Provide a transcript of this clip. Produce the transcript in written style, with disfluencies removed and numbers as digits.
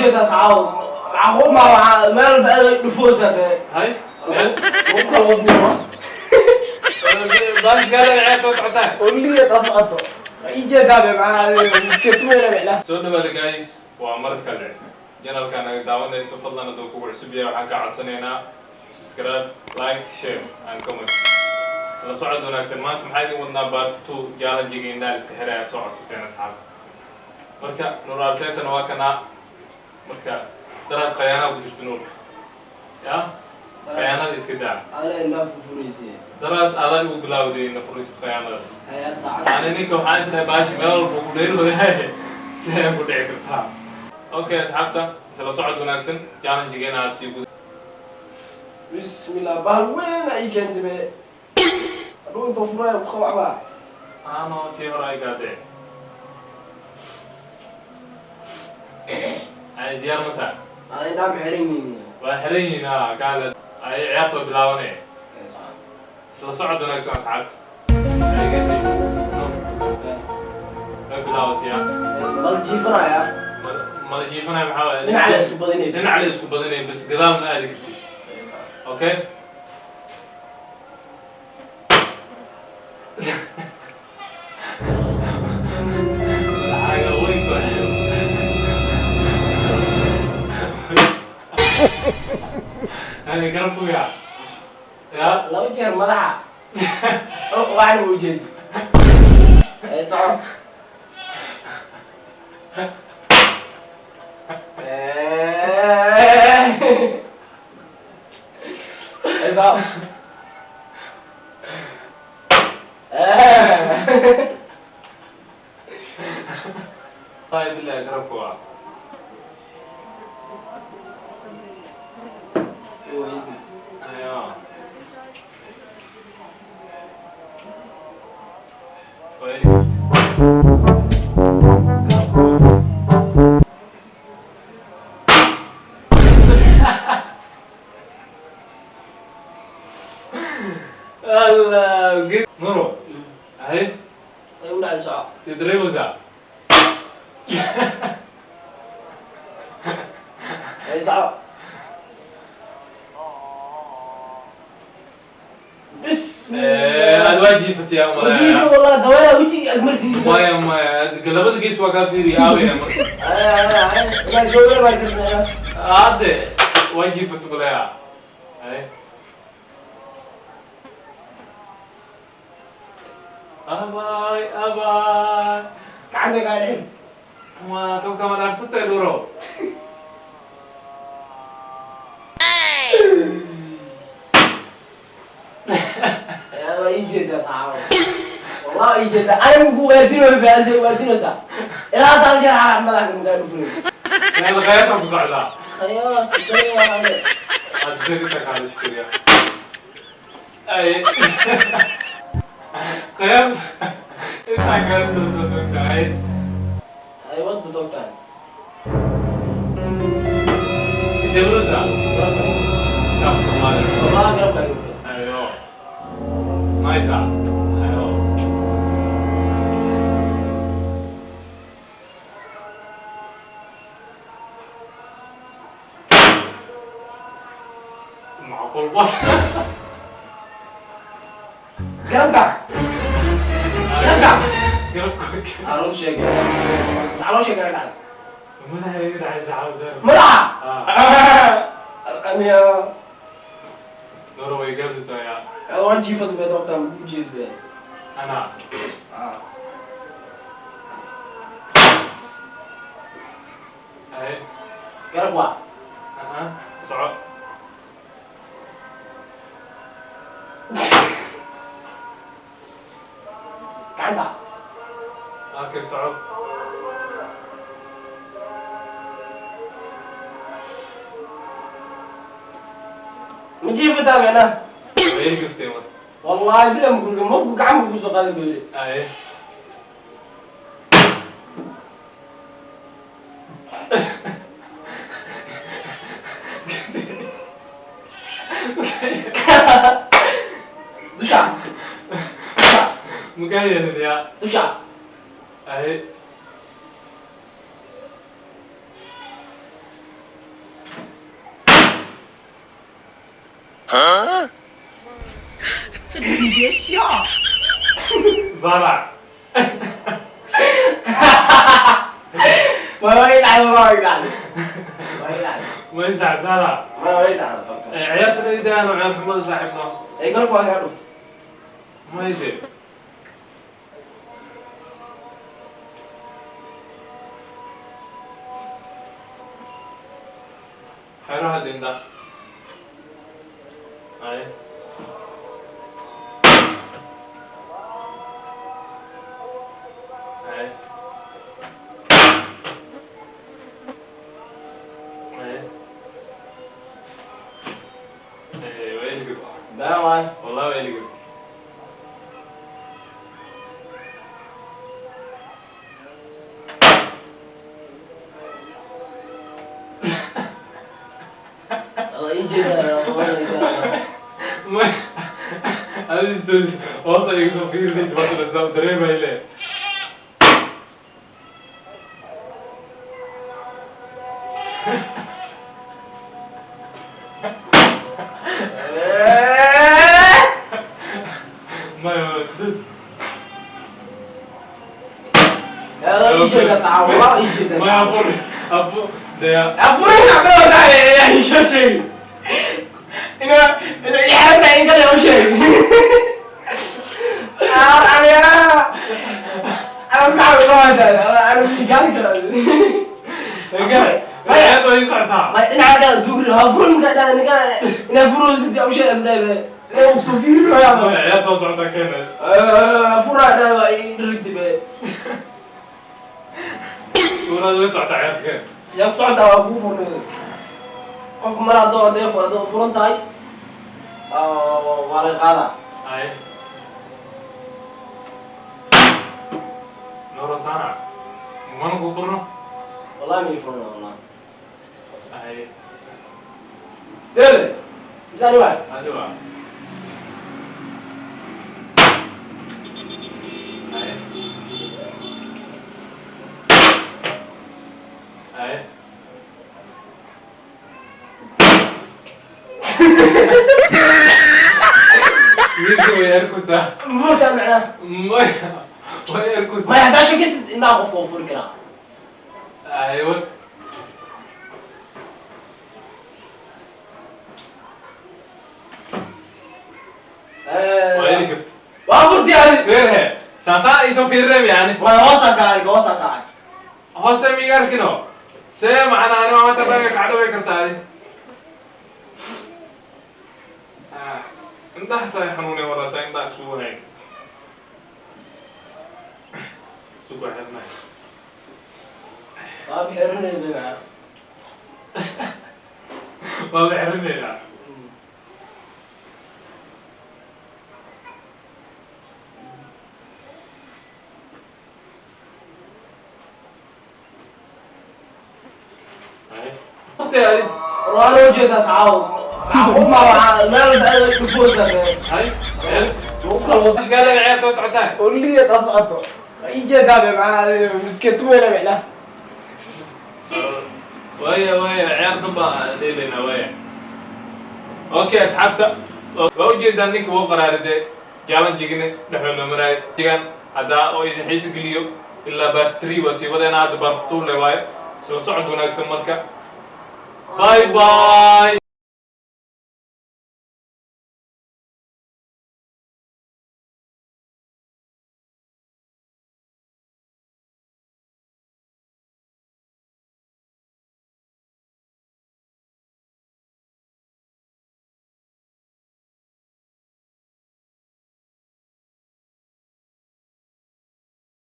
Ujeedaa saxaabo macquul ma waxaa meel walba aad dhufoosa be. Hay Ukala wadnimo. Baash gaala ciyaarta socotaa. Oliya taa socoto ijeedaa be maxaa ketuweena micnaha. Soo dhawaada guys, waa mar kale channelka naga daawanayso. Fadlan hadduu kugu cusub yahay, waxaan kaa codsanaynaa subscribe, like, share and comment. Isla socod wanaagsan. Maanta maxaa idin wadnaa? Part 2 challenge-ga indhaha iska xiraya soo codsateen asxaabta. Marka Nuur Artetana waa kanaa. Marka daraad khayaanaha ku jirta, Nuur, ya khayaanada iska daa. Ala indhaha furfurayse. Daraad adaa igu bilaawday na furista khayaanadaas. Hay-adda. Ani ninka waxaan isdhahay baashi meel walba ku dheeroodahay, sidee ku dhici kartaa? Okay asxaabta, isla socod wanaagsan. Challenge-geena aad sii guda. Bismillah, bahal weyn ay keentay be, hadhuu intoo furaya ku qabacbaa. Ano tii hore ay gaadee ay diyaar ma tahay? Aan indhaha ma xiran yihiin? Waa xiran yihiin a kaale ay ciyaarta waa bilaabanaya. Isla socod wanaagsan asxaabta. Way bilaabataya. Bal jiifanaya. Mala jiifanaya, maxaa waaye? Dhinaca la isku badinay. Dhinaca la isku badinaya bas, gadaal ma aadi kartid. Okay. Lacag weyn ku garab ku yaa ya. Laba jeer madaxa waxna u jeedi. Ee soco. Ee soco. Wallahi billahi garabku waa. Ayo. Waa ili. Allah, Nuro. Ay, Ay u dhacday, soco. Si dareemaysaa? Ee soco. Bismillah. Aad waa jiifatay yaa. Wajiga. Malaya. Wallah dawada wejiga agmarsiisi. Maya maya, labada gees waa kaa fiiriya aawaya marka. Ay gowra baa jirta. Hadde waa jiifatay malaya. Ay. Abay, abay. Gacanta kaa dhixin. Ma togta ma dhaarsatay, Nuro? Waa ii jeedaa saxaabo, wallah waa ii jeedaa. Anigu ku waadinoy baarsay waadinoysaa ilaa hadda hal jeer xarax madaxa makaa dhufunay. Meel qiyaasa ku socdaa. Khayaas isaga waa ane. Aad sheegaysaa kaala shukriya. Ay. Qiyaas intaa kala dulsan tahay. Ay wad bu dogtaan. Intee maraysaa? Kaaf Soomaaliya. Wallah garabka ay dhufay. Ayo. Nice ah. Ayo. Macquul ba? Garabka, garabka. Garabka. Caloo sheegay, caloo sheegay dhacday. Madaxa iga dhacaysa cawsar. Madaxa. Ah. Aniya. Nuro way gaadaysaa. Waan jiifad bay dogtaan u jeed be. Ana. Ay. Garab waa. Aha. Soco. Gacanta. Okay, soco. Ma jiifataa macnaha? Way gaftay marka. Wallahi bila makulga markuu gacanka kusoo qaadan buu. Ay. Dusha, dusha. Makaa yeelin yaa. Dusha. Ay. 你别笑。 Zara. Ma way dhacday, waa way dhacday, way dhacday. Ma saaxib Zara. Ma way dhacday. Ciyaarta daydan oo ciyaar xumada saaxiibno. Ay garab waa kaa dhuftay. Mayde. Xero hadda indha. Ay. Ay. Ay. Ay, way ligib. Been waay. Wallahi way ligib. Waa ii jeedaa, waa ii jeedaa. Ma adistoos hoos ay soo fiirinaysa hadda saa dareemay le. Ma sidaas. Waa ii jeedaa saxa, waa ii jeedaa. Ma afur afur dee. Afurin waxba wadaa isoo sheegi. Ina ina ixaarta in kale u sheegi. Aniga ana maskaxda kuma hadaa, ana miigaan kara. Ciyaarta way socotaa. Ma dhinaca dhada dugri ha furin ka dhada ninka ina furo sidii u sheegay isla ina uu soo fiirinayo. Ma ciyaarta waa socotaa keena. Fura dhada waa ii dhirigti be. Walaal way socotaa ciyaarta keena. Sidee ku socotaa? Waa kuu furnay. Qofku mar haddoo haddee furan tahay waa laga qaadaa. Ay. Noora Sana. Mana ku furno? Wallahi ma ii furna wallahi. Ay. Bebe misani waay. Hadi waa. Ay. Ay. Wiilka way arkaysaa. Ma furtaa macnaha? Maya. Way arkaysaa. Maya, haddaa shakisid indhaha qofka waa furi karaa. Ay, wat. Waa ili gift. Waa furti adi. Feerhe. Saasaan ay soo fiirinayaan yani. Maya, hoosaa kacay, hoosaa kacay. Hoose miiga arkino. See macna ani waa maanta dhaga kacdho way kartaa adi. Ah, indhaha taa xanuunay walaa saa indhaha isugu hayn. Isugu xirnay. Waa bixirnay be macnaha. Waa bixirinaynaa. Ay. Waqti adi. Waa loo jeedaa saxaaw. Macquul ma waxaa meel walba dhufoosa be. Ay. Lagu kala wado. Ashkaalaga ciyaarta waa socotaa. Olligeed ha socoto. Waa ii jeedaa be macnaha, miskeetu weyna macnaha. Waya waya ciyaar dhan baan dheelaynaa waya. Okay, asxaabta waa ujeedaan ninka wuu qaraaride challenge-gina dhexda noo maraayo digan haddaa oo idin xiisa geliyo ilaa part 3 waa sii wadeena, hadda part 2 le waayo. Isla socod wanaagsan marka. Bye bye.